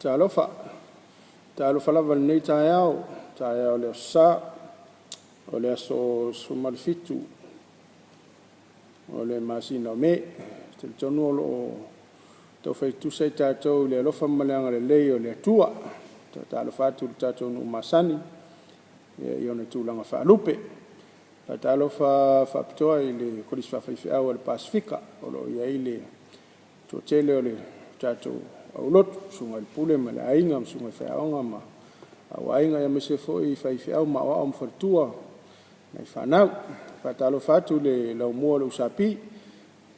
Talofa, talofa lava i lenei taeao, taeao o le Aso Sa, o le aso 17 o le masina o Me. Ou te talitonu o lo o taufai tutusa i tatou i le alofa ma le agalelei o le Atua. E faatalofa atu i le tatou nuu masani i ona tulaga faalupe. E faatalofa faapitoa i le Kolisi Faafaifeau a le Pasefika o lo o i ai le toatele o le tatou aulotu, Susuga i le Pule ma le aiga, Susuga i Faiaoga ma le au aiga, aemaise foi faifeau ma aoao ma faletua ma nai fanau. E faatalofa atu i le laumua o le USP i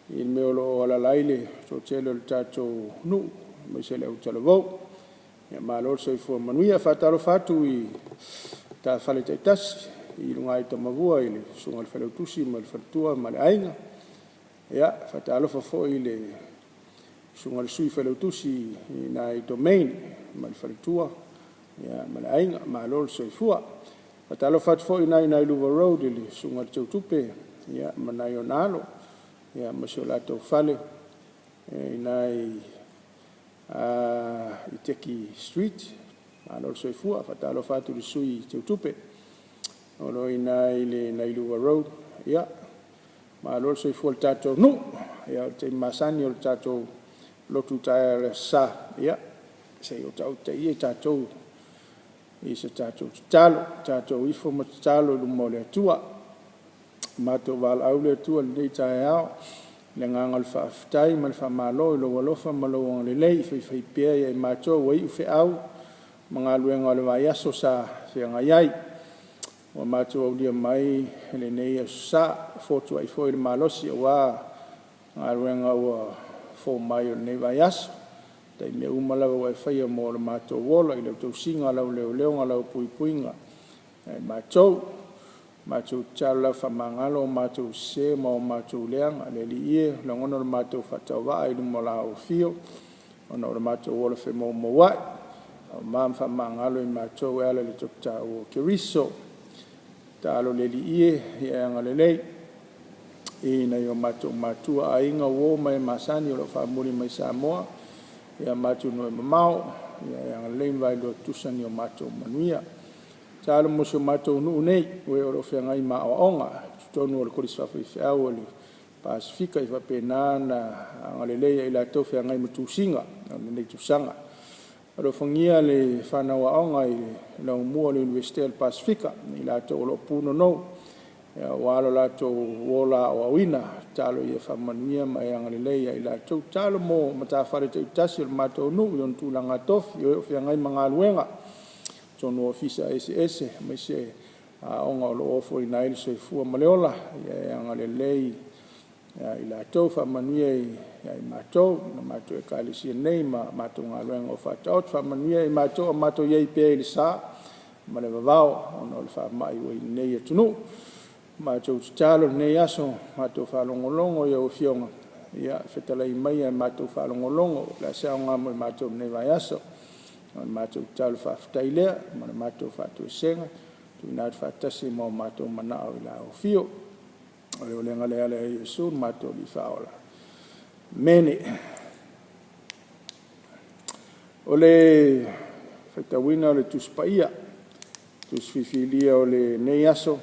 le mea o lo o alaala ai le toatele o le tatou nuu aemaise le autalavou. Malo le soifua manuia. E faatalofa atu i matafale taitasi i luga i Tamavua i le Susuga i le Failautusi ma le Faletua ma le Aiga. E faatalofa foi i le Susuga i le Sui Failautusi i ina i Domain ma le Faletua ma le Aiga, malo le soifua. E faatalofa atu foi i ina i Nailuva Road i le Susuga i le Teutupe ma nai ona alo ma si o latou fale i ina i Teki Street, malo le soifua. E faatalofa atu i le Sui Teutupe o lo o i ina i le Nailuva Road, malo le soifua i le tatou nuu. Ia o le taimi masani o le tatou lotu taeao i le Aso Sa, ia se i otaota ia tatou i se tatou tatalo, tatou ifo ma tatalo i luma o le Atua. Matou valaau le Atua i lenei taeao i le agaga o le faafetai ma le faamalo i lou alofa ma lou agalelei faifaipea ia i matou ua iu feau ma galuega o le vaiaso sa feagai ai, ua matou aulia mai lenei Aso Sa, ua fotuai foi le malosi aua galuega ua fou mai o lenei vaiaso. Faafetai i mea uma lava ua e faia mo lo matou ola i lau tausiga, lau leoleoga, lau puipuiga ia i matou. Matou te tatalo lava faamagalo o matou sese ma o matou leaga. Le Alii e, ua lagona lo matou faatauvaa i luma o la outou Afio ona o lo matou ola femoumouai, faamama ma faamagalo i matou e ala i le Toto Taua o Keriso. Tatalo le Alii e, ia e agalelei i nai o matou matua, aiga, uo ma e masani o lo o faamuli mai Samoa ma atunuu e mamao, ia e agalelei ma vaelua tutusa ni o matou manuia. Tatalo mo si o matou nuu nei, o e o lo o feagai ma aoaoga i totonu o le Kolisi Faafaifeau a le Pasefika, ia faapena ona agalelei ia i latou o feagai ma tusiga o lenei tausaga. Alofagia le fanau aoga i le laumua o le Iunivesite o le Pasefika, i latou o lo o punonou aua lo latou ola aoaoina. Tatalo ia faamanuia ma e agalelei ia i latou. Tatalo mo matafale taitasi a le matou nuu i ona tulaga tofi, o e o feagai ma galuega i totonu o Ofisa eseese aemaise aoga o lo o ofoina ai le soifua ma le ola, ia e agalelei ia i latou. Faamanuia ia i matou i le matou Ekalesia nei ma matou galuega o faataoto. Faamanuia ia i matou a o matou i ai pea i le sa ma le vavao ona o le faamai ua i lenei atunuu. Matou tatalo i lenei aso, matou faalogologo i lau Afioga, ia fetalai maia matou faalogologo po o le a se aoga mo i matou i lenei vaiaso. O le matou tatalo faafetai lea ma le matou faatoesega, tuuina atu faatasi ma o matou manao i lau Afio. O le ulega lea e ala ia Iesu lo matou Alii Faaola. Amene. O le faitauina o le Tusi Paia, Tusi Filifilia o lenei aso,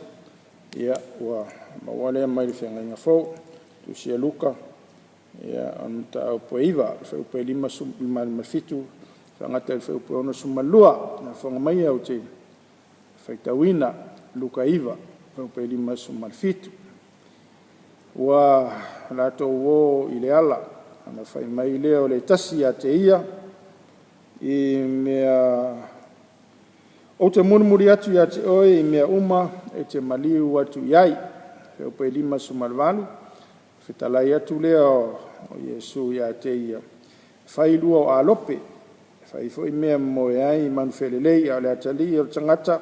ua maua lea mai le Feagaiga Fou, Tusi a Luka, o le Mataupu e 9, fuaiupu e 57 e faagata i le fuaiupu e 62. Faafofoga maia ou te faitauina Luka 9, fuaiupu e 57. Ua latou o i le ala, ona fai mai lea o le tasi ia te ia, “Ou te mulimuli atu ia te oe i mea uma e te maliu atu i ai.” Fuaiupu 58, fetalai atu lea o Iesu ia te ia, “Fai lua o alope, e fai foi mea e moe ai manufelelei, a o le atalii o le tagata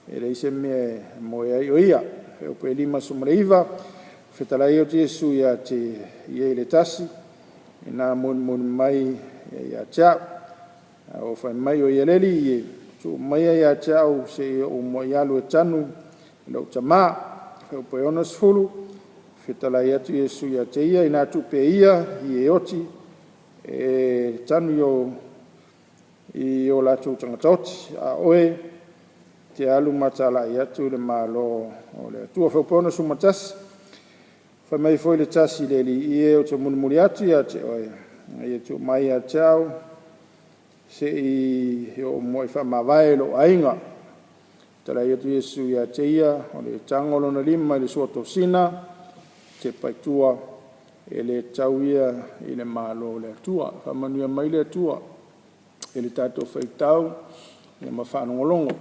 e leai se mea e moe ai o ia.” Fuaiupu 59, fetalai atu Iesu ia te ia i le tasi, “Ina mulimuli mai ia te a'u.” Ae ua fai mai, “Oi le Alii e, tuu maia ia te au se i ou muai alu e tanu i lou tama.” Fuaiupu 60, fetalai atu Iesu ia te ia, “Ina tuu pea ia i e oti e tanu i o latou tagata oti, a o oe e te alu ma talai atu i le Malo o le Atua. Faaupuga 11, fai mai foi le tasi i le Alii e, ou te mulimuli atu ia te oe, a ia tuu mai ia te au, se i ou muai faamavae i lou aiga. Talai atu Iesu ia te ia, o le tago lona lima i le suatosina, tepa i tua, e le tatau ia i le Malo o le Atua. Faamanuia mai le Atua i le tatou faitau ma faalogologo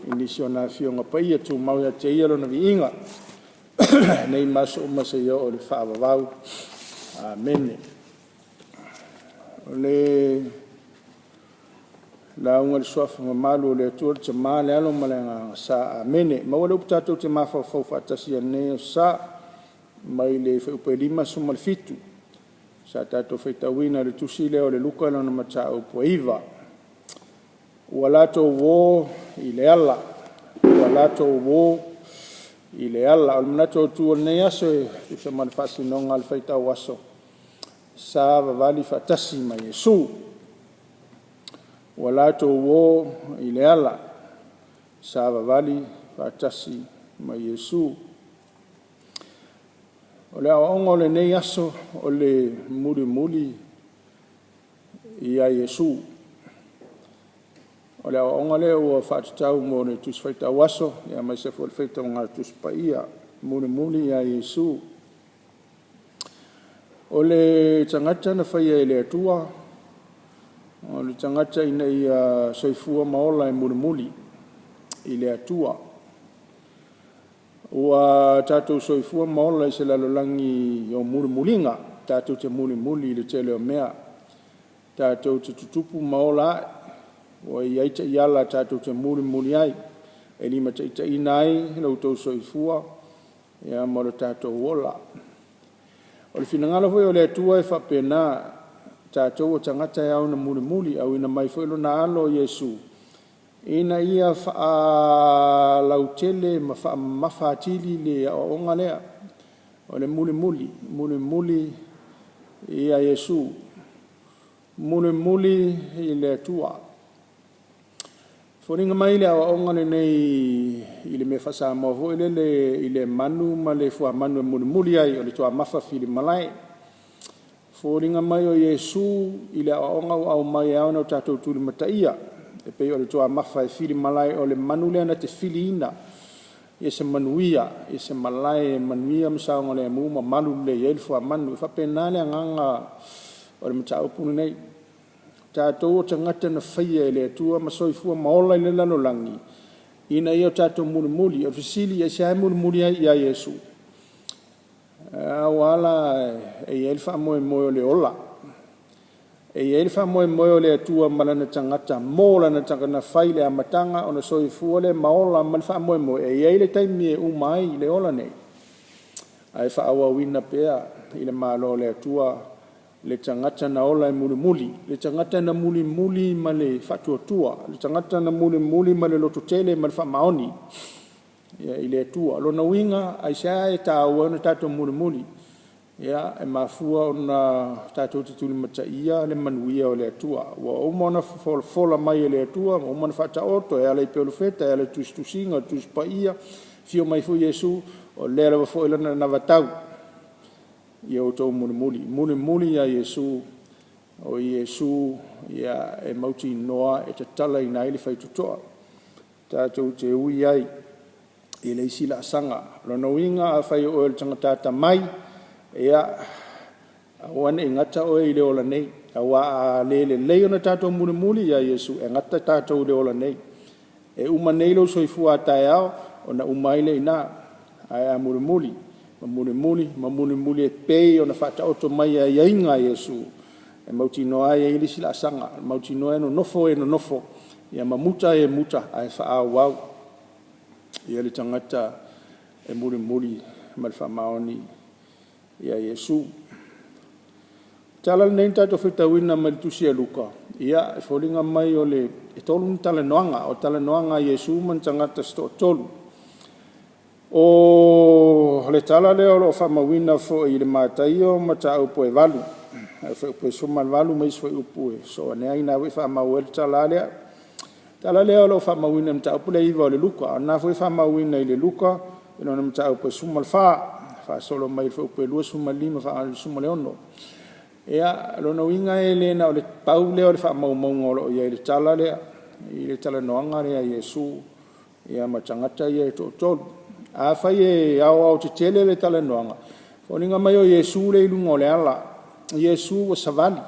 i nisi o ana Afioga Paia, tumau ia te Ia Lona viiga nei ma aso uma seia oo i le faavavau. Amene. O le lauga i le Suafa mamalu o le Atua le Tama le Alo ma le Agaga Sa. Amene. Maua le upu tatou te mafaufau faatasi ai i lenei aso Sa, mai le Fuaiupu 57 sa tatou faitauina i le tusi lea o le Luka lona mataupu e 9. Ua latou uo i le ala, ua latou uo i le ala. O le manatu autu o lenei aso e tusa ma le faasinoga a le faitau aso, savavali faatasi ma Iesu. Ua latou uo i le ala, savavali faatasi ma Iesu. O le aoaoga o lenei aso, o le mulimuli ia Iesu. O le aoaoga lea ua faatatau mo le Tusi Faitau Aso aemaise foi o le faitauga Tusi Paia, mulimuli ia Iesu. O le tagata na faia e le Atua, o le tagata ina ia soifua ma ola e mulimuli i le Atua. Ua tatou soifua ma ola i se lalolagi o mulimuliga, tatou te mulimuli i le tele o mea, tatou te tutupu ma ola ae, ua i ai taiala tatou te mulimuli ai, e limataitaiina ai lo outou soifua ma lo tatou ola. O le finagalo foi o le Atua e faapena, o tatou o tagata e ao ona mulimuli, e auina mai foi lona alo o Iesu, ina ia faalautele ma faamamafa atili le aoaoga lea, o le mulimuli, mulimuli ia Iesu, mulimuli i le Atua. E foliga mai le aoaoga lenei i le mea faa-Samoa foi lele i le manu ma le fuamanu e mulimuli ai, o le tuamafa filimalae. E foliga mai o Iesu i le aoaoga ua aumai e ao ona tatou tulimataia, e pei o le tuamafa e filimalae, o le manu lea na te filiina ia se manuia, i se malae manuia ma saogalemu ma malu lelei ai le fuamanu. E faapena le agaga o le mataupu lenei. O tatou o tagata na faia e le Atua ma soifua ma ola i le lalolagi, ina ia tatou mulimuli. O le fesili, aisea e mulimuli ai ia Iesu? Aua la e i ai le faamoemoe o le ola, e i ai le faamoemoe o le Atua ma lana tagata mo lana tagata na fai i le amataga ona soifua lea ma ola ma le faamoemoe, e i ai le taimi e uma ai le ola nei, ae faaauauina pea i le Malo o le Atua le tagata na ola e mulimuli, le tagata na mulimuli ma le faatuatua, le tagata na mulimuli ma le lototele ma le faamaoni i le Atua. O lona uiga, aisea e taua ai ona tatou mulimuli? Ia, e mafua ona tatou te tulimataia le manuia o le Atua ua uma ona folafola mai e le Atua ua uma ona faataoto e ala i Perofeta e ala i tusitusiga, Tusi Paia, afio mai foi Iesu, o lea lava foi lana anavatau ia outou mulimuli, mulimuli ia Iesu, o Iesu e mautinoa e tatalaina ai le faitotoa tatou te ui ai i le isi laasaga. O lona uiga afai o oe o le tagata atamai, ia, aua ne i gata oe i le ola nei, aua a le lelei ona tatou mulimuli ia Iesu, e gata tatou i le ola nei. E uma nei lou soifua a taeao ona uma ai lea i ina. Ae a mulimuli ma mulimuli ma mulimuli e pei ona faataoto mai aiaiga a Iesu, e mautinoa lava e i ai le isi laasaga, e mautinoa e nonofo e nonofo ma muta e muta ae faaauau le tagata e mulimuli ma le faamaoni ia Iesu. O le tala lenei na tatou faitauina mai le tusi a Luka, ia, e foliga mai e tolu ni talanoaga, o talanoaga a Iesu ma ni tagata se toatolu. O le tala lea o lo o faamauina foi i le Mataio mataupu e 8. le fuaiupu 18 ma isi fuaiupu e sosoo ane ai, o lena foi e faamau ai le tala lava lea. O le tala lea o lo o faamauina i le mataupu lea e 9 o le Luka, a o lena foi e faamauina i le Luka i lona mataupu e 14, faasolo mai le fuaiupu e 25 agai i le 26. Ia, o lona uiga e le na o le pau lea o le faamaumauga o lo o i ai i le tala lea, i le talanoaga lea a Iesu ma tagata ia e toatolu. Afai e aoaotetele le talanoaga, e foliga mai o Iesu lea e i luga o le ala, o Iesu ua savali,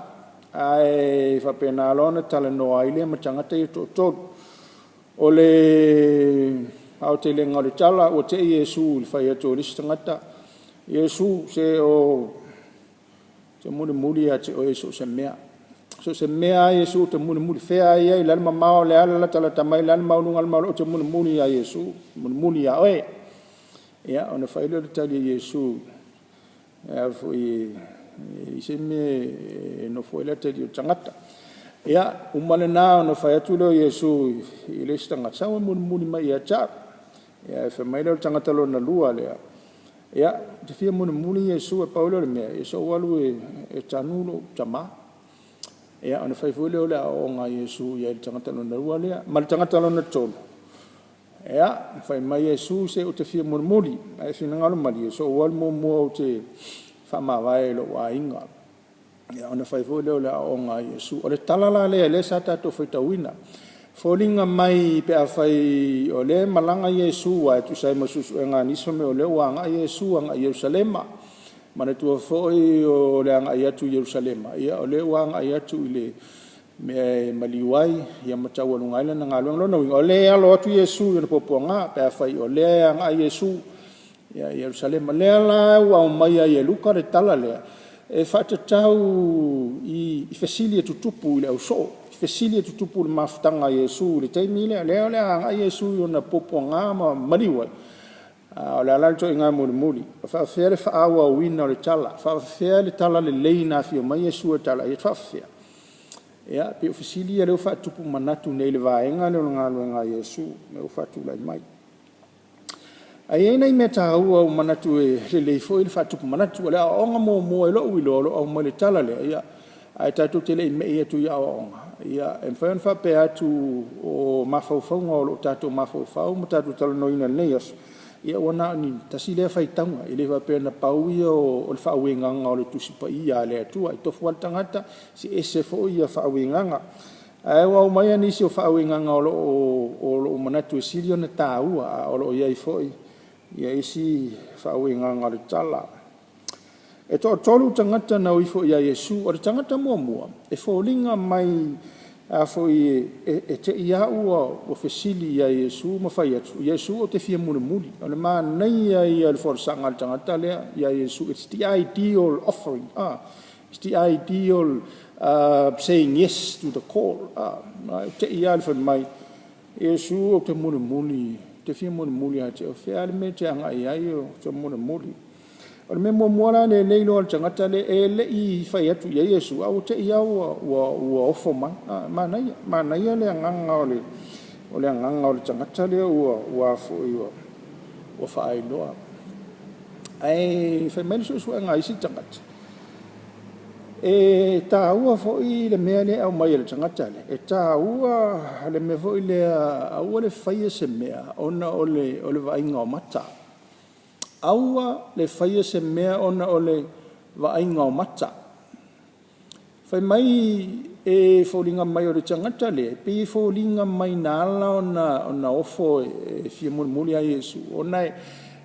ae faapena loa ona talanoa ai lea ma tagata ia e toatolu. O le aotelega o le tala, ua tei Iesu i le fai atu o le isi tagata, “Iesu, se ou te mulimuli ia te oe i so o se mea. So o se mea lava Iesu ou te mulimuli, o fea lava e i ai, o le a le mamao, o le a le latalata mai, o le a le maualuga o le malo, ou te mulimuli lava ia Iesu, mulimuli ia oe.” Ia ona fai lea o le tali a Iesu, e leai se mea e nofo ai le atalii o le tagata. Ia, uma lena ona fai atu lea o Iesu i le isi tagata, sau e mulimuli mai ia te au. Ae fai mai le tagata lona lua lea, ia, ou te fia mulimuli Iesu ae pau lea o le mea, se i ou alu e tanu lou tama. Ia ona fai foi lea o le aoaoga a Iesu i ai i le tagata lona lua lea. Ma le tagata lona tolu, ia, fai mai Iesu, se ou te fia mulimuli, ae finagalo malie, se i ou alu muamua ou te faamavae i lou aiga. Ia ona fai foi lea o le aoaoga a Iesu. O le tala la lea o lea sa tatou faitauina, e foliga mai pe afai o lea e malaga Iesu aua e tusa ai ma suesuega a nisi fai mai o lea ua agai Iesu i Yerusalema. Manatua foi o le agai atu i Yerusalema, o lea ua agai atu i le mea e maliu ai ma taualuga ai lana galuega. O lona uiga, o lea e alo atu Iesu i ona puapuaga pe afai o lea e agai Iesu i Yerusalema. O lea la ua aumai ai e Luka le tala lea, e faatatau i fesili e tutupu i le ausoo, fesili e tutupu i le mafutaga a Iesu i le taimi lea, lea o le a agai Iesu i ona puapuaga ma maliu ai, a o le a la le ituaiga mulimuli? E faapefea le faaauauina o le tala? E faapefea le talalelei na afio mai Iesu e tala ai? E faapefea? Ia, e pei o fesili ia lea ua faatupu manatu nei i le vaega lea o le galuega a Iesu lea ua faatulai mai. Ae i ai nai mea taua ua ou manatu e lelei foi le faatupu manatu. O le aoaoga muamua i lou iloa o lo o aumai i le tala lea, ae tatou te le i mei atu i aoaoga, e mafai ona faapea atu o mafaufauga o lo o tatou mafaufau ma tatou talanoaina i lenei aso, ia ua na o le tasi lea faitauga, e le faapea na pau ia o le faauigaga o le Tusi Paia a le Atua. E tofu lava le tagata, e eseese foi faauigaga. Ae ua aumaia nisi o faauigaga o lou manatu e sili ona taua, ae o lo o i ai foi isi faauigaga o le tala. E toatolu tagata na o ifo ia Iesu. O le tagata muamua, e foliga mai e te i lava ua fesili ia Iesu ma fai atu, “Iesu ou te fia mulimuli.” O le manaia ia o le folasaga a le tagata lea ia Iesu, it's the ideal offering, it's the ideal saying yes to the call. E te i lava le fai mai, “Iesu ou te mulimuli, ou te fia mulimuli ia te oe. O fea lava le mea e te agai i ai ou te mulimuli.” O le mea muamua la lea e iloa e le tagata lea, e le i fai atu i ai Iesu, ae ua te i lava ua ofo mai. Manaia, manaia le agaga o le tagata lea ua faailoa. Ae fai mai le suesuega a isi tagata, e taua foi le mea lea e aumai e le tagata lea, e taua le mea foi lea, aua le faia se mea ona o le vaaiga o mata. Aua le faia se mea ona o le vaaiga o mata. Fai mai e foliga mai o le tagata lea, e pei e foliga mai na ala ona ofo e fia mulimuli ia Iesu, ona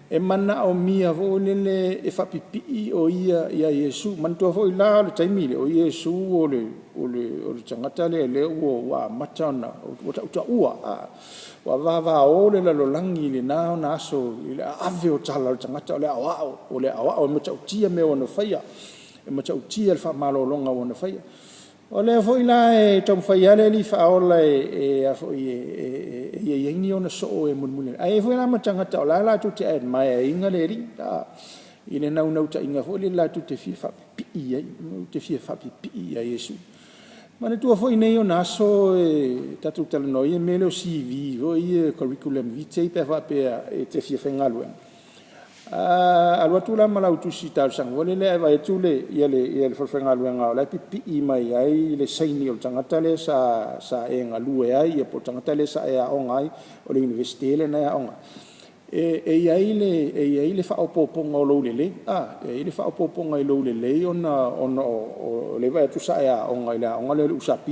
e manaomia foi lele e faapipii o ia ia Iesu. Manatua foi la o le taimi lea, o Iesu o le tagata lea o lea ua amata ona… ua tautaua, ua vavao le lalolagi i na ona aso i le ave o tala o le tagata o le aoao, o le aoao, e matautia mea na faia, e matautia le faamalologa ua na faia. O lea foi la e taumafai lava le Alii Faaola e ia i ai ni ona soo e mulimuli ane ai, ae i ai foi la ma tagata o la e latou te admire ina le Alii i le naunautaiga foi lele latou te fia faapipii i ai, te fia faapipii ia Iesu. Manatua foi nei ona aso tatou te talanoa i mea ia o CV foi ia curriculum vitae pe a faapea e te fia faigaluega. A alu atu la ma lau tusi talosaga foi lele ae vaai atu le falefaigaluega o la e pipii mai ai le saini o le tagata lea sa e galue ai po o le tagata lea sa e aoga ai, o le Iunivesite lea na e aoga ai, e i ai le faaopoopoga o lou lelei, e i ai le faaopoopoga i lou lelei ona o lea e vaai atu sa e aoga i le aoga lea o le USP,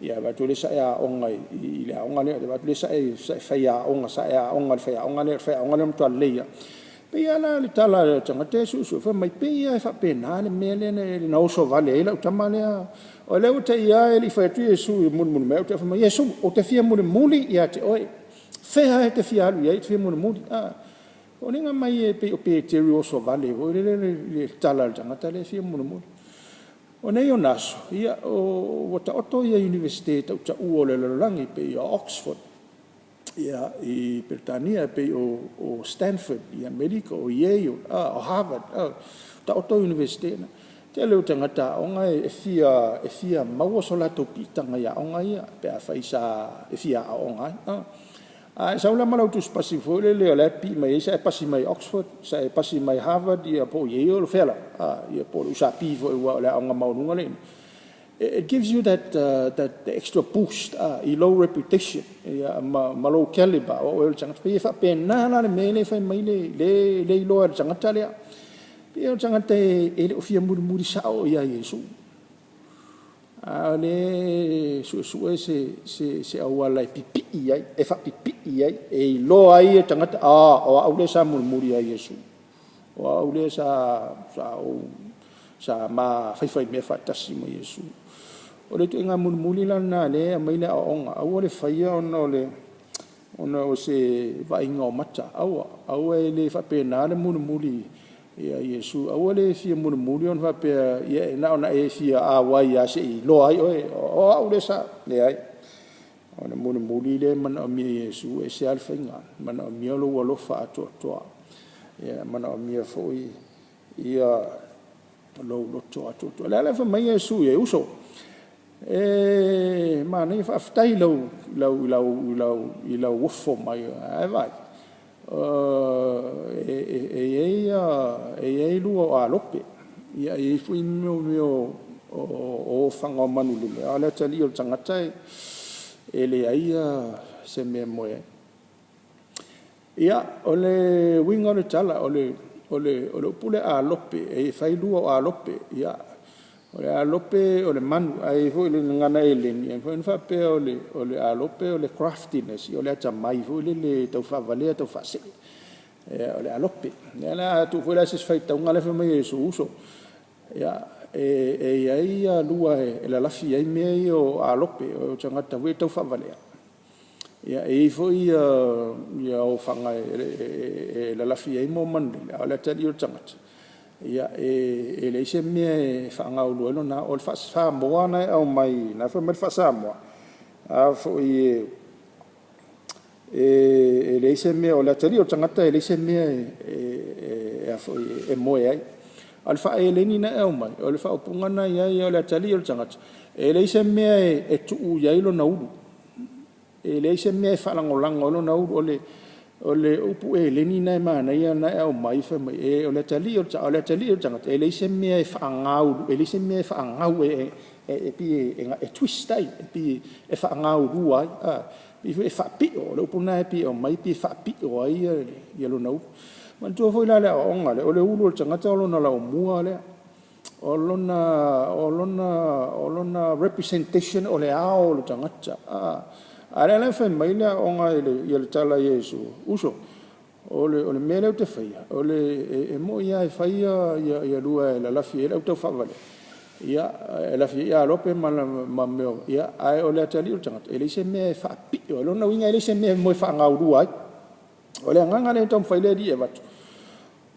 ae vaai atu o lea sa e aoga i le aoga lea, vaai atu o lea sa e faiaoga, sa e aoga i le faiaoga lea, o le faiaoga lea o le matua lelei lava. E pei lava la o le tala a le tagata ia e suesue, fai mai, e pei lava e faapena le mea lea na oso vale ai lau tama lea. O lea ua te i lava e le i fai atu Iesu e mulimuli mai, ae fai mai, Iesu, ou te fia mulimuli ia te oe. O fea lava e te fia alu i ai ou te fia mulimuli. E foliga mai e pei o Peteru e oso vale foi lele i le tala a le tagata lea e fia mulimuli. O nei ona aso, ua taoto Iunivesite tautaua o le lalolagi pei o Oxford i Peretania, pei o Stanford i Amerika, o Yale, o Harvard, ua taoto Iunivesite na. O le tele o tagata aoga e fia maua so latou piitaga i aoga ia pe afai e fia aooga ai. A e sau la ma lau tusipasi foi lele o la e pipii mai ai sa e pasi mai Oxford, sa e pasi mai Harvard po o Yale o fea lava, po o le USP foi aua o le aoga maualuga lea e i ina, it gives you that extra boost i lou reputation ma lou calibre o oe o le tagata. E pei e faapena la le mea lea e fai mai le iloa e le tagata lea. E pei o le tagata e le o fia mulimuli sao ia Iesu, a o lea e suesue se auala e pipii ai, e faapipii ai, e iloa ai e tagata, a, o au lea sa mulimuli ia Iesu, o au lea sa ma faifaimea faatasi ma Iesu. O le ituaiga mulimuli la lena o lea e aumai le aoaoga, aua le faia ona o se vaaiga o mata, aua, aua e le faapena le mulimuli ia Iesu. Aua le fia mulimuli ona faapea e na ona e fia auai lava se i iloa ai oe, o au lea sa… Leai, o le mulimuli lea e manaomia e Iesu e ese lava le faiga, e manaomia lou alofa atoatoa, e manaomia foi lou loto atoatoa. O lea la e fai mai Iesu i ai, uso, e manaia, faafetai i lau ofo mai, ae vaai, e i ai lua o alope, e i ai foi mea o ofaga o manulele, a o le atalii o le tagata e leai se mea e moe ai. Ia, o le uiga o le tala, o le upu lea alope, e fai lua o alope. O le alope o le manu, ae i ai foi i le gagana Eleni, e mafai ona faapea o le alope o le craftiness, o le atamai foi lele e tau faavalea tau faasee, o le alope. O lea la a tuu foi la i se isi faitauga la e fai mai e Iesu, uso, e i ai lua e lalafi ai mea ia o alope, o tagata foi ia e taufaavalea, e i ai foi ofaga e lalafi ai mea o manulele, a o le atalii o le tagata, e leai se mea e faagaulu ai lona ao. O le faa-Samoa lena e aumai, o lena e fai mai le faa-Samoa, e leai se mea, o le atalii o le tagata e leai se mea e moe ai. A o le faa-Eleni lena e aumai, o le faaupuga lena e i ai, o le atalii o le tagata, e leai se mea e tuu i ai lona ulu, e leai se mea e faalagolago ai lona ulu. O le upu Eleni lena e manaia lena e aumai fai mai, o le atalii o le tagata, e leai se mea e faagau e pei e twist ai, e pei e faagaulua ai, pei foi e faapio. O le upu lena e pei e aumai pei e faapio ai lona ulu. Manatua foi la le aoaoga lea, o le ulu o le tagata o lona laumua lea, o lona representation o le ao o le tagata. A o lea la e fai mai le aoga le tala a Iesu, uso, o le mea lea ou te faia, e moni lava e fai lua e lalafi ai le au taufaavalea, e lafi ai alope ma mea o… a o le atalii o le tagata, e leai se mea e faapio ai. O lona uiga e leai se mea e moe faagaulua ai. O le agaga lea e taumafai le Alii e avatu,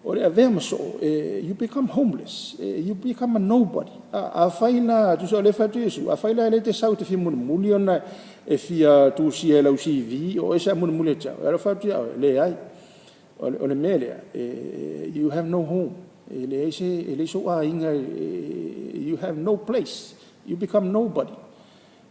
o le avea ma soo, you become homeless, you become a nobody. Afai la tusa o lea e fai atu Iesu, afai la o lea e te sau e te fia mulimuli ona e fia tusia i lau CV o oe sa e mulimuli ia te au, a o lea e fai atu ia oe, leai. O le mea lea, you have no home, e leai sou aiga, you have no place, you become nobody.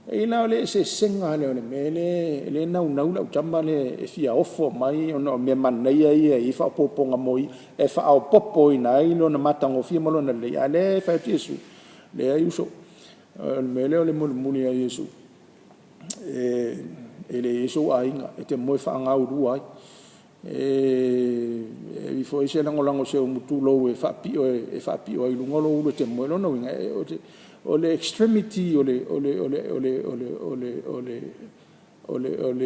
E pei la o le eseesega lea o le mea lea e naunau lau tama lea e fia ofo mai ona o mea manaia ia e i ai faaopoopoga mo ia, e faaopoopoina ai lona matagofie ma lona lelei, a o lea e fai atu Iesu, “Leai uso, o le mea lea o le mulimuli ia Iesu, e leai sou aiga, e te moe faagaulua ai. E alu ifo ai se lagolago a si ou tulou e faapio ai i luga lou ulu e te moe ai.” O lona uiga, o le extremity o le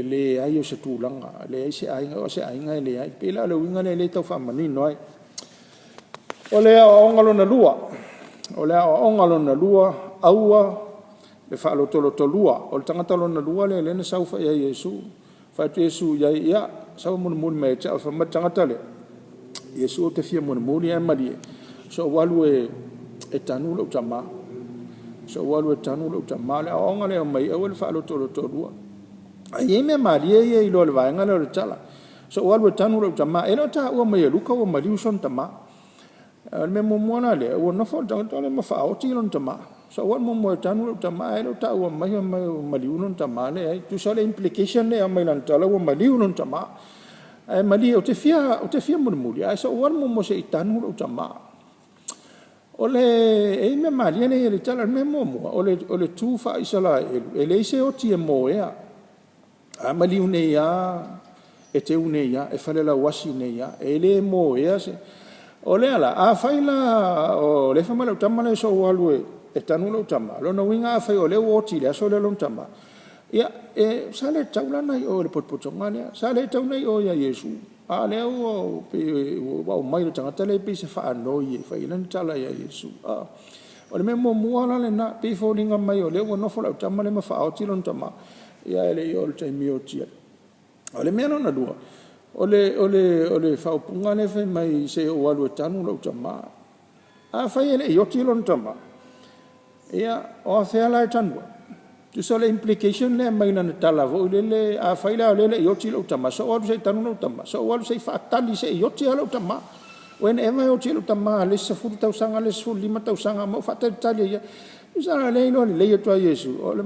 leai o se tulaga, leai se aiga, o se aiga e leai. E pei la o le uiga lea o lea e tau faamanino ai. O le aoaoga lona lua, o le aoaoga lona lua, aua le faalotolotolua. O le tagata lona lua lea na saofai ia Iesu, fai atu Iesu i ai, “Ia, sau e mulimuli mai ia te au.” Fai mai le tagata lea, “Iesu ou te fia mulimuli ae malie, se i ou alu e tanu lou tama, se i ou alu e tanu lou tama.” O le aoaoga lea e aumai, aua le faalotolotolua. Ae i ai mea malie ia i le vaega lea o le tala, se i ou alu e tanu lou tama. E le o taua mai e Luka ua maliu sona tama. O le mea muamua la lea, ua nofo le tagata lea ma faaoti lona tama. Se i ou alu muamua e tanu lou tama, ae le o taua mai fai mai ua maliu lona tama. Leai, tusa o le implication lea e aumai i lana tala ua maliu lona tama. Ae malie ou te fia mulimuli, ae se i ou alu muamua se i tanu lou tama. E i ai mea malie lea e i le tala. O le mea muamua, o le tu faa-Isaraelu, e leai se oti e moea. A maliu nei lava, e teu nei lava, e falelauasi nei lava, e le moea. O lea la, afai la o lea e fai mai lau tama lea se i ou alu e tanu lou tama, o lona uiga afai o lea ua oti i le aso lea lona tama, ia, sa le tatau la ona i o i le potopotoga lea, sa le tatau ona i o ia Iesu, a o lea ua pei ua aumai e le tagata lea pei se faanoi e fai ai lana tala ia Iesu. O le mea muamua la lena, e pei e foliga mai o lea ua nofo lau tama lea ma faaoti lona tama, ae le i oo i le taimi e oti ai. O le mea lona lua, o le faaupuga lea fai mai se i ou alu e tanu lou tama. Afai e le i oti lona tama, ia o afea la e tanu ai? Tusa o le implication lea e aumai lana tala foi lele, afai la o lea e le i oti lou tama, se i ou alu se i tanu lou tama, se i ou alu se i faatali se i oti lava lou tama. Whenever e oti ai lou tama i le isi 10 tausaga i le isi 15 tausaga ma ou faatalitali ai lava. Tusa la o lea e iloa lelei atu lava e Iesu, o le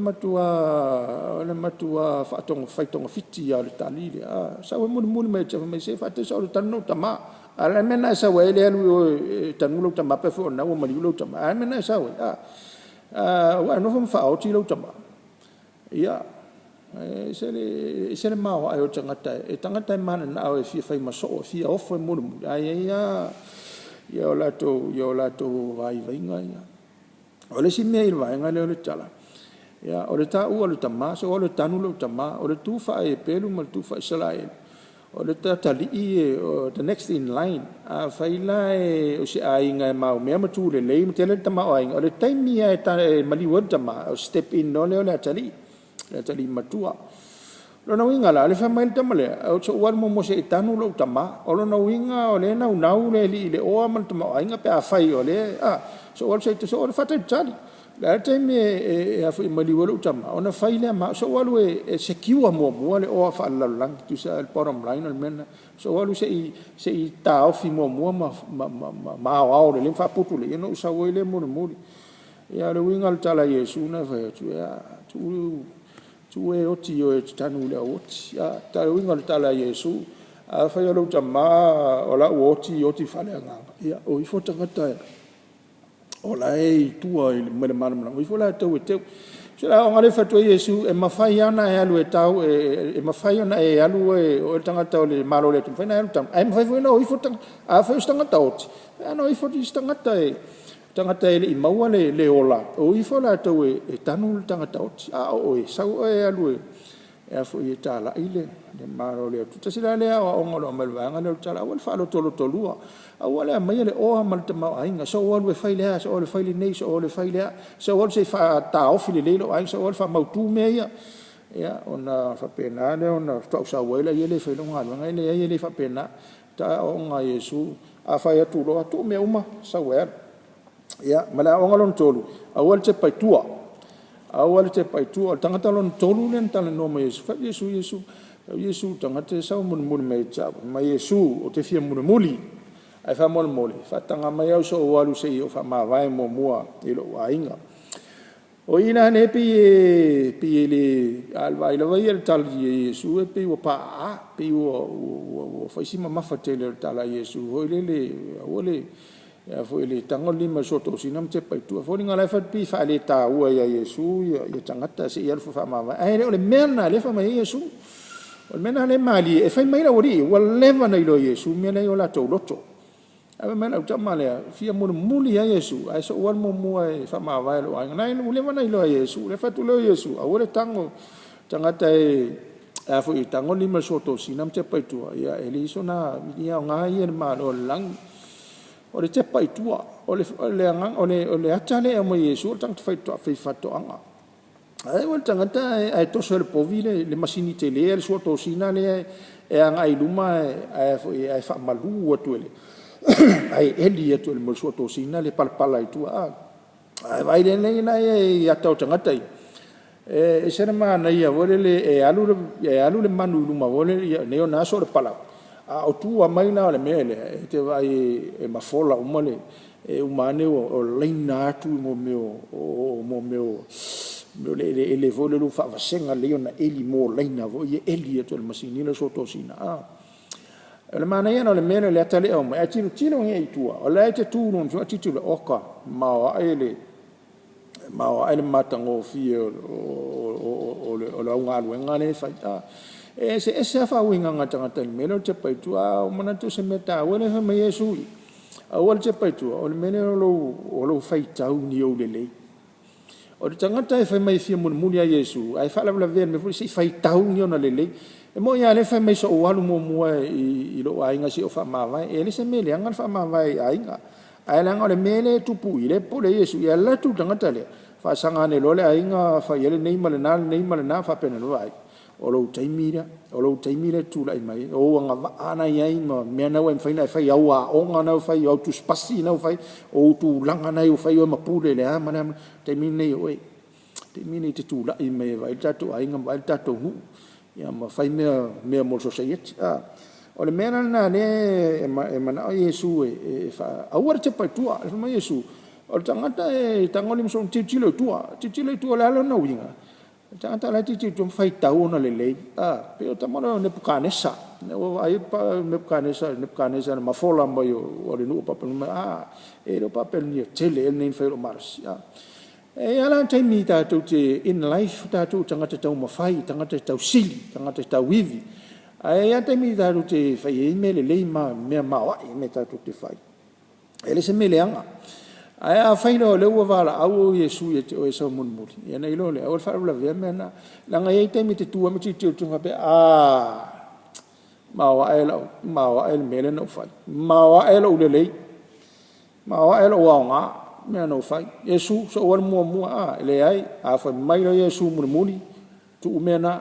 matua fai togafiti lava o le tali lea. Sau e mulimuli mai ia te au fai mai se faatali se i ou alu e tanu lou tama. A o le a le mea na e sau ai ae le alu i o e tanu lou tama pe afai o lena ua maliu lou tama? A o le a le mea na e sau ai? Ua e nofo ma faaoti lou tama? Ia, e ese le maoae o le tagata, e tagata e mananao e fia fai ma soo, e fia ofo e mulimuli, ae i ai lava o latou vaivaiga ia. O le isi mea i le vaega lea o le tala, o le taua o le tama, se i ou alu e tanu lou tama. O le tu faa-Eperu ma le tu faa-Isaraelu, o le atalii o the next in line. Afai la o se aiga e maumea ma tu lelei ma tele le tamaoaiga, o le taimi lava e maliu ai le tama, ona step in loa lea o le atalii, le atalii matua. O lona uiga la, o lea e fai mai le tama lea, se i ou alu muamua se i tanu lou tama. O lona uiga o lea e naunau le alii i le oa ma le tamaoaiga pe afai o lea a, se i ou alu e faatalitali. O le a le taimi e maliu ai lou tama ona fai lea ma au. Se i ou alu e secure muamua le oa faalelalolagi. Tusa o le bottom line o le mea lena. Se i ou alu se i taofi muamua ma aoao lelei ma faaputu lelei ona ou sau ai lea mulimuli. Ia a o le uiga o le tala a Iesu na fai atu, ia, tuu e oti i o e te tanu i le au oti. O le uiga o le tala a Iesu, afai o lou tama o la e ua oti, oti faaleagaga, ia o ifo tagata o la e i tua mai le malamalama, o ifo latou e teu. O le aoaoga lea e fai atu ai Iesu, e mafai lava ona e alu e tau, e mafai ona e alu oe o oe o le tagata o le Malo o le Atua, e mafai ona e alu e tanu, ae mafai foi ona o ifo tagata. Afai o se tagata oti, e mafai lava ona o ifo isi tagata e le i maua le ola, o ifo latou e tanu le tagata oti, a o oe, sau oe e alu e talai le Malo o le Atua. Tasi la lea aoaoga o lo o aumai i le vaega lea o le tala, aua le faalotolotolua, aua le aumaia le oa ma le tamaoaiga, se i ou alu e fai le a, se i ou alu e fai lenei, se i ou alu e fai lea, se i ou alu se i faataofi lelei lou aiga, se i ou alu e faamautu mea ia. Ia, ona faapena lea ona faatoa ou sau ai lea e fai lau galuega. E leai e le faapena. O le aoaoga a Iesu, a fai atu loa, tuu mea uma sau e alu. Ia, ma le aoaoga lona tolu, aua le tepa i tua, aua le tepa i tua. O le tagata lona tolu lea na talanoa mai ia Iesu. Fai atu Iesu i le tagata ia, sau e mulimuli mai ia te au. Fai mai Iesu, ou te fia mulimuli, ae faamolemole, faataga mai au se i ou alu se i ou faamavae muamua i lou aiga. O i la lea e pei e, pei e le, a o le vaai lava ia i le tali a Iesu e pei ua paa'a, pei ua fai si mamafa tele o le tala a Iesu foi lele, aua le, a foi, tago le lima i le suotosina ma tepa i tua. E foliga o la e fai atu pei e faaletaua ia Iesu tagata se i alu e faamavae, ae le o le mea lena o lea e fai mai ai Iesu. O le mea lena o lea e malie, e fai mai le aualii ia, ua leva ona iloa e Iesu mea la e i o latou loto. Ae fai mai lau tama lea, e fia mulimuli lava Iesu, ae se i ou alu muamua e faamavae i lou aiga. Ua leva ona iloa e Iesu, lea e fai atu lea o Iesu, aua le tago, tagata e a foi e tago le lima i le suotosina ma tepa i tua, ia e leai sona aoga ia i le Malo o le lagi. O le tepa i tua, o le ata lea e aumai e Iesu o le tagata faifaatoaga. A oo i le tagata ae toso e le povi le masini tele le suotosina lea e agai i luma ae faamalu atu ae eli atu e le suotosina le palapala i tua a. Ae vaai lelei la i ai i ata o tagata ia, e ese le manaia foi lele e alu le manu i luma foi lele i ona aso o le palau, a o tua mai la o le mea lea, e te vaai e mafola uma le, e uma ane ua laina atu mea o eleele foi lele ua faavasega lelei ona eli mo laina foi ia e eli atu e le masini lea o le suotosina. O le manaia la o le mea lea o le ata lea e aumai, ae tilotilo i ai i tua, o la e te tu i lona tilotilo, oka, e maoae le matagofie o lau galuega lea e fai. E eseese lava faauigaga a tagata i le mea lea o le tepa i tua, ae ua ou manatu o se mea taua lea fai mai ai Iesu i i, aua le tepa i tua, o le mea lea o lou faitau i ni ou lelei. O le tagata e fai mai e fia mulimuli ia Iesu, ae faalavelavea i le mea foi lele se i faitau ni ona lelei. E moni lava o lea e fai mai se i ou alu muamua i lou aiga se i ou faamavae. E leai se mea leaga le faamavae i aiga, ae leaga o le mea lea e tupu i i, lea e popole ai Iesu, ia alu atu le tagata lea, faasaga ane loa le aiga fai ai lenei ma lena, lenei ma lena faapena loa, vaai, o lou taimi lea, o lou taimi lea e te tulai mai ai, o ou agavaa na e i ai ma mea na ua e mafai ona e faia, au aoga na ua e fai, o au tusipasi na ua fai, o ou tulaga na ua fai oe ma pule i le a ma le a, o le taimi lenei o oe. O le taimi lenei e te tulai mai ai e vaai le tatou aiga ma vaai le tatou nuu, ia ma fai mea mo le sosaieti. O le mea la lena o lea e manao ai Iesu e aua le tepa i tua. Fai mai Iesu, o le tagata e tago le lima, tilotilo i tua. Tilotilo i tua o le a lona uiga? O le tagata o la e tilotilo i tua ma faitau ona lelei, pei o le tama lea o Nepukatanesa. Ina ua vaai Nepukatanesa i le mafola mai o le nuu o Papelonia, e le o Papelonia tele ea lenei na fai ai lou malosi. E i ai lava la taimi tatou te, in life o tatou o tagata taumafai, tagata tausili, tagata tauivi, ae i ai lava taimi tatou te fai ai mea lelei ma mea maoae mea tatou te fai. E le o se mea leaga. Ae afai loa o lea ua valaau Iesu ia te oe e sau mulimuli, ia ona e iloa lea, aua le faalavelavea mea na. Leaga e i ai taimi e te tu ai ma tilotilo i tua ma faapea, a, maoae le mea lea na ou fai, maoae lou lelei, maoae lou aoga i mea na ou fai. Iesu se i ou alu muamua. E leai, a fai mai loa Iesu mulimuli, tuu mea na.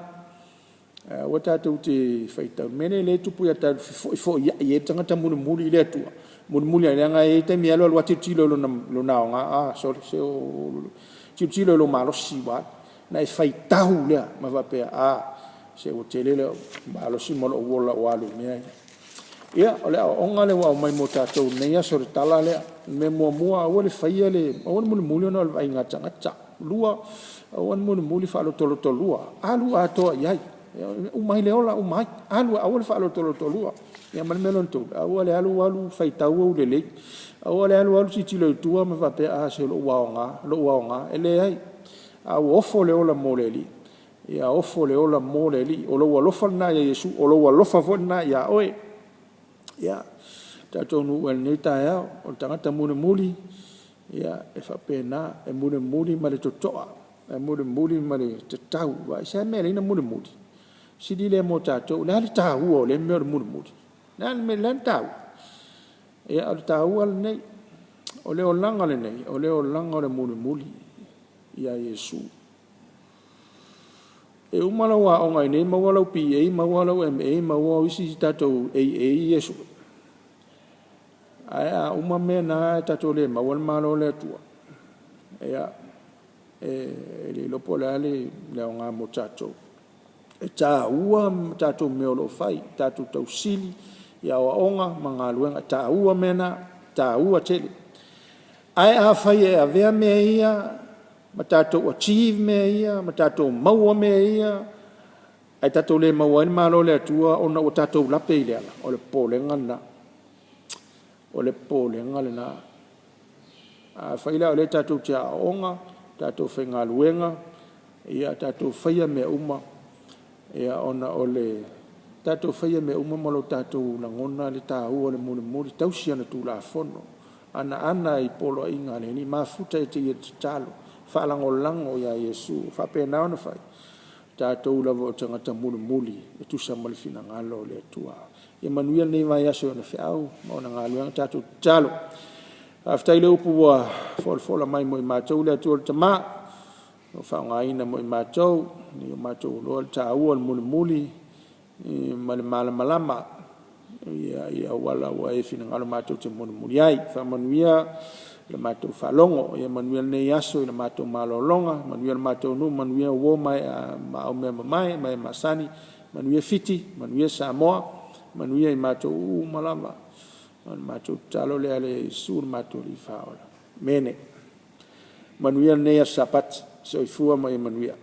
Aua tatou te faitau, o le mea lea e tupu ia tatou e fefoifoiai ai le tagata mulimuli i le Atua, mulimuli ane, leaga e i ai taimi e alu alu lava tilotilo i lona aoga, a, sole se o… Tilotilo i lou malosi ua alu, ona e faitau lea ma faapea, a, se ua tele lou malosi ma lou ola ua alu i mea ia. Ia, o le aoaoga lea ua aumai mo tatou i lenei aso i le tala lea. O le mea muamua, aua le mulimuli ona o le vaaiga a tagata. Lua, aua le mulimuli faalotolotolua, alu atoa i ai, uma ai le ola uma ai, alu aua le faalotolotolua. Ia ma le mea lona tolu, aua le alu alu faitau ou lelei, aua le alu alu tilotilo i tua ma faapea, a, se o lou aoga, lou aoga. E leai, a ua ofo le ola mo le Alii, ia ofo le ola mo le Alii. O lou alofa lena ia Iesu, o lou alofa foi lena ia oe. Ia, le tatou nuu e i lenei taeao, o le tagata mulimuli, e faapena, e mulimuli ma le totoa, e mulimuli ma le tatau. Aua e a le mea e ala ai ona mulimuli? Fesili lea mo tatou, o le a le taua o lea mea o le mulimuli? O le a le mea, o le a le taua? Ia o le taua lenei, o le olaga lenei, o le olaga o le mulimuli ia Iesu. E uma lau aoga i inei maua lau BA maua lau MA maua isi tatou AA ia e sue, ae a uma mea na ae tatou le maua le Malo o le Atua, ia, e le iloa po o le a le aoga mo tatou. E taua tatou mea o lo o fai, tatou tausili i aoaoga ma galuega, e taua mea na, e taua tele. Ae afai e avea mea ia ma tatou achieve mea ia ma tatou maua mea ia, ae tatou le maua ai le Malo o le Atua ona ua tatou lape i le ala, o le popolega lena. O le popolega lena. Afai la o lea tatou te aooga, tatou faigaluega, ia tatou faia mea uma ona o le tatou faia mea uma ma lo tatou lagona le taua o le mulimuli, tausi ana Tulafono, ana i poloaiga a le Alii, mafuta e te ia i le tatalo, faalagolago ia Iesu. E faapena ona fai, o tatou lava o tagata mulimuli e tusa ma le finagalo o le Atua. Ia manuia lenei vaiaso i ona feau ma ona galuega. Tatou tatalo. Faafetai i le upu ua folafola mai mo i matou le Atua le Tama, ua faaaogaina mo i matou, ina ia matou iloa le taua o le mulimuli ma le malamalama i auala ua e finagalo matou te mulimuli ai. Faamanuia le matou faalogo, ia manuia lenei aso i le matou malologa, manuia le matou nuu, manuia uo ma aumeamamae ma e masani, manuia Fiti, manuia Samoa, manuia i matou uma lava. O le matou tatalo lea i Iesu lo matou Alii Faaola. Amene. Manuia lenei aso Sapati. Soifua ma ia manuia.